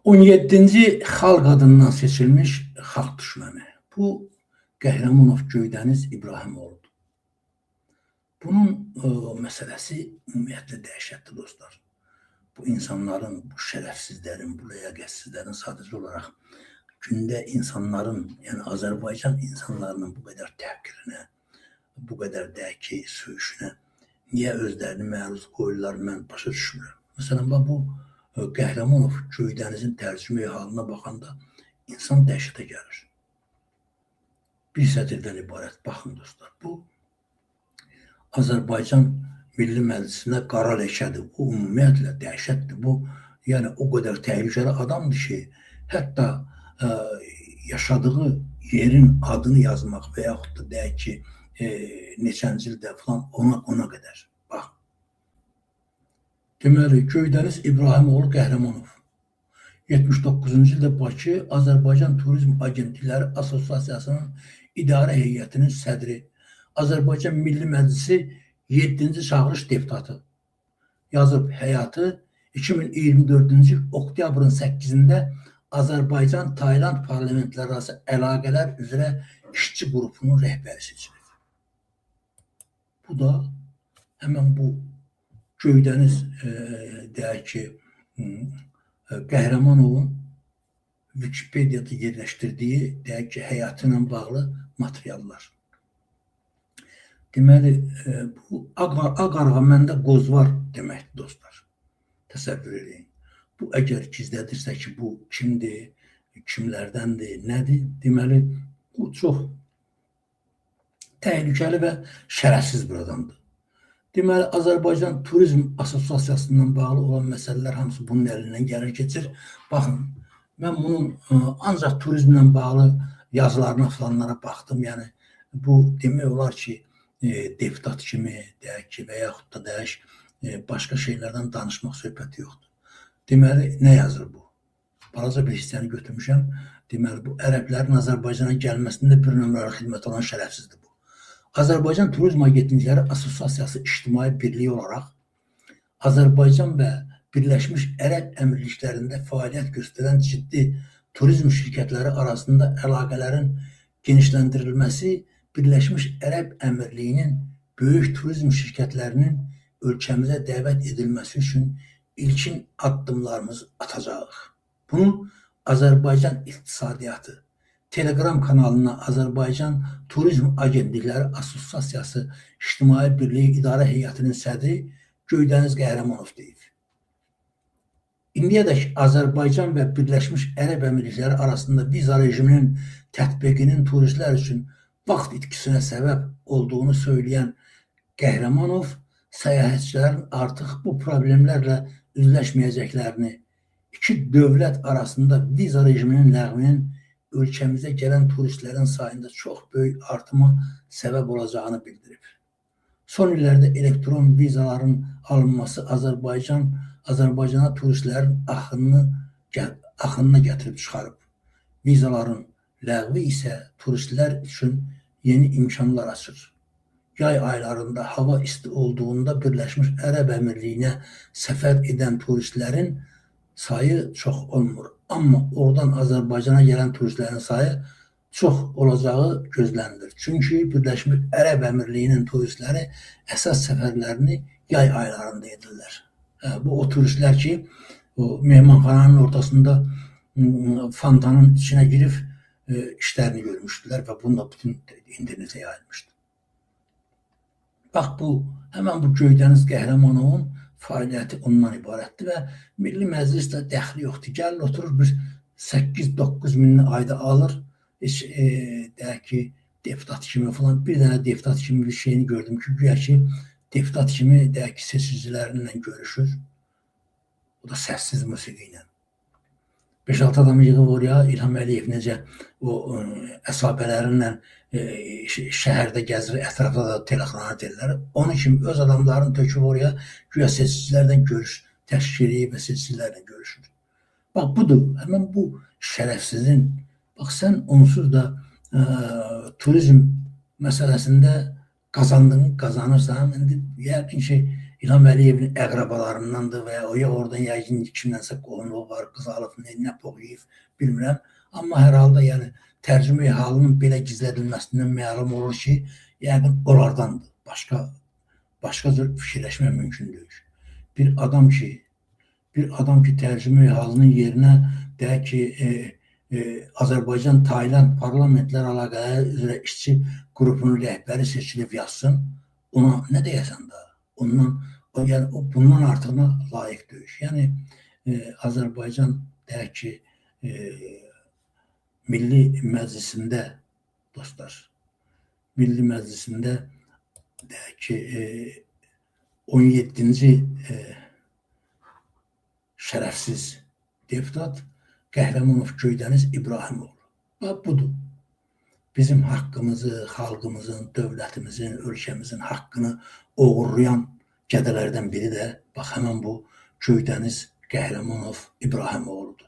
17-ci xalq adından seçilmiş xalq düşməni. Bu Qəhrəmanov Göydəniz İbrahimoğludur. Bunun məsələsi ümumiyyətlə dəhşətli dostlar. Bu insanların, bu şərəfsizlərin, bu ləyaqətsizlərin sadəcə olaraq gündə insanların, yəni Azərbaycan insanlarının bu qədər təhqirinə, bu qədər deyək ki, söyüşünə niyə özlərini məruz qoyurlar, mən başa düşmürəm. Məsələn, bax bu Qəhrəmanov Göydənizin tərcümeyi halına baxanda insan dəhşətə gəlir. Bir sətirdən ibarət. Baxın dostlar, bu Azərbaycan Milli Məclisinə qara ləkədir. Bu ümumiyyətlə dəhşətdir. Bu, yəni o qədər təhlükəli adamdır ki, hətta yaşadığı yerin adını yazmaq və yaxud da deyək ki, neçənci ildə falan ona qədər. Bax. Deməli, Göydəniz İbrahimoğlu Qəhrəmanov 79-cu ildə Bakı Azərbaycan Turizm Agentlikləri Assosiasiyasının İdarə Heyətinin sədri, Azərbaycan Milli Məclisi 7-ci çağırış deputatı. Yazıb həyatı 2024-cü il oktyabrın 8-də Azərbaycan-Tayland parlamentlərarası əlaqələr üzrə işçi qrupunun rəhbəri seçilir. Bu da həmən bu Göydəniz deyək ki, Qəhrəmanovun Wikipediada yerləşdirdiyi deyək ki, həyatı ilə bağlı materiallar. Deməli, bu ağ qarğa məndə qoz var deməkdir dostlar. Təsəvvür edin. Bu əgər gizlədirsə ki, bu kimdir, kimlərdəndir, nədir? Deməli, bu çox təhlükəli və şərəfsiz bir adamdır. Deməli, Azərbaycan Turizm Assosiasiyasından bağlı olan məsələlər hamısı bunun əlindən gəlir, keçir. Baxın, mən bunun ancaq turizmlə bağlı yazılarına falanlara baxdım. Yəni, bu demək olar ki, deputat kimi, deyək ki, və yaxud da deyək, başqa şeylərdən danışmaq söhbəti yoxdur. Deməli, nə yazır bu? Balaca bir hissəni götürmüşəm. Deməli, bu ərəblərin Azərbaycana gəlməsində bir nömrəli xidmət olan şərəfsizdir bu. Azərbaycan Turizm Agentlikləri Assosiasiyası İctimai Birliyi olaraq Azərbaycan və Birləşmiş Ərəb Əmirliklərində fəaliyyət göstərən ciddi turizm şirkətləri arasında əlaqələrin genişləndirilməsi Birləşmiş Ərəb Əmirliyinin böyük turizm şirkətlərinin ölkəmizə dəvət edilməsi üçün ilkin addımlarımızı atacağıq. Bunu Azərbaycan İqtisadiyyatı Telegram kanalına Azərbaycan Turizm Agentlikləri Assosiasiyası İctimai Birliyi İdarə Heyətinin sədri Göydəniz Qəhrəmanov deyib. İndiyədək Azərbaycan və Birləşmiş Ərəb Əmirlikləri arasında viza rejiminin tətbiqinin turistlər üçün vaxt itkisinə səbəb olduğunu söyləyən Qəhrəmanov, səyahətçilərin artıq bu problemlərlə üzləşməyəcəklərini, iki dövlət arasında viza rejiminin ləğvinin ölkəmizə gələn turistlərin sayında çox böyük artıma səbəb olacağını bildirib. Son illərdə elektron vizaların alınması Azərbaycana turistlərin axınına gətirib çıxarıb. Vizaların ləğvi isə turistlər üçün yeni imkanlar açır. Yay aylarında hava isti olduğunda Birləşmiş Ərəb Əmirliyinə səfər edən turistlərin sayı çox olmur. Amma oradan Azərbaycana gələn turistlərin sayı çox olacağı gözlənilir. Çünki Birləşmiş Ərəb Əmirliyinin turistləri əsas səfərlərini yay aylarında edirlər. Bu o turistlər ki, o mehmanxananın ortasında fontanın içinə girib işlərini görmüşdülər və bunu da bütün internetə yayılmışdı. Bax bu, həmən bu Göydəniz Qəhrəmanovun fəaliyyəti ondan ibarətdir və Milli Məclisdə dəxli yoxdur. Gəlir, oturur bir 8-9 minini ayda alır. Heç deyək ki, deputat kimi falan, bir dənə deputat kimi bir şeyini gördüm ki, güya ki, deputat kimi deyək ki, seçicilərinlə görüşür. O da səssiz musiqi ilə. 5-6 adamı yığıb oraya, İlham Əliyev necə o əsabələrlə şəhərdə gəzir, ətrafda da telexranatellər. Onun kimi öz adamlarını töküb oraya, güya seçicilərdən görüş təşkil edib və seçicilərlə görüşür. Bax, budur. Həmən bu şərəfsizin. Bax, sən onsuz da turizm məsələsində qazandığını qazanırsan. İndi yəqin ki, İlham Əliyevin əqrabalarındandır və ya oradan yəqin kimdənsə qohumluğu var, qız alıb, nə poğuyub, bilmirəm. Amma hər halda yəni tərcümeyi halının belə gizlədilməsindən məlum olur ki, yəqin onlardandır. Başqa cür fikirləşmək mümkün deyil. Bir adam ki tərcümeyi halının yerinə deyək ki, Azərbaycan Tayland parlamentlər əlaqələri üzrə işçi qrupunun rəhbəri seçilib yazsın, ona nə deyəsən da? Ondan, yəni o bundan artığına layiq deyil. Yəni Azərbaycan deyək ki, Milli Məclisində dostlar, Milli Məclisində deyək ki, 17-ci şərəfsiz deputat Qəhrəmanov Göydəniz İbrahimoğlu. Bax, budur. Bizim haqqımızı, xalqımızın, dövlətimizin, ölkəmizin haqqını oğurlayan gədələrdən biri də bax, həmən bu Göydəniz Qəhrəmanov İbrahimoğludur.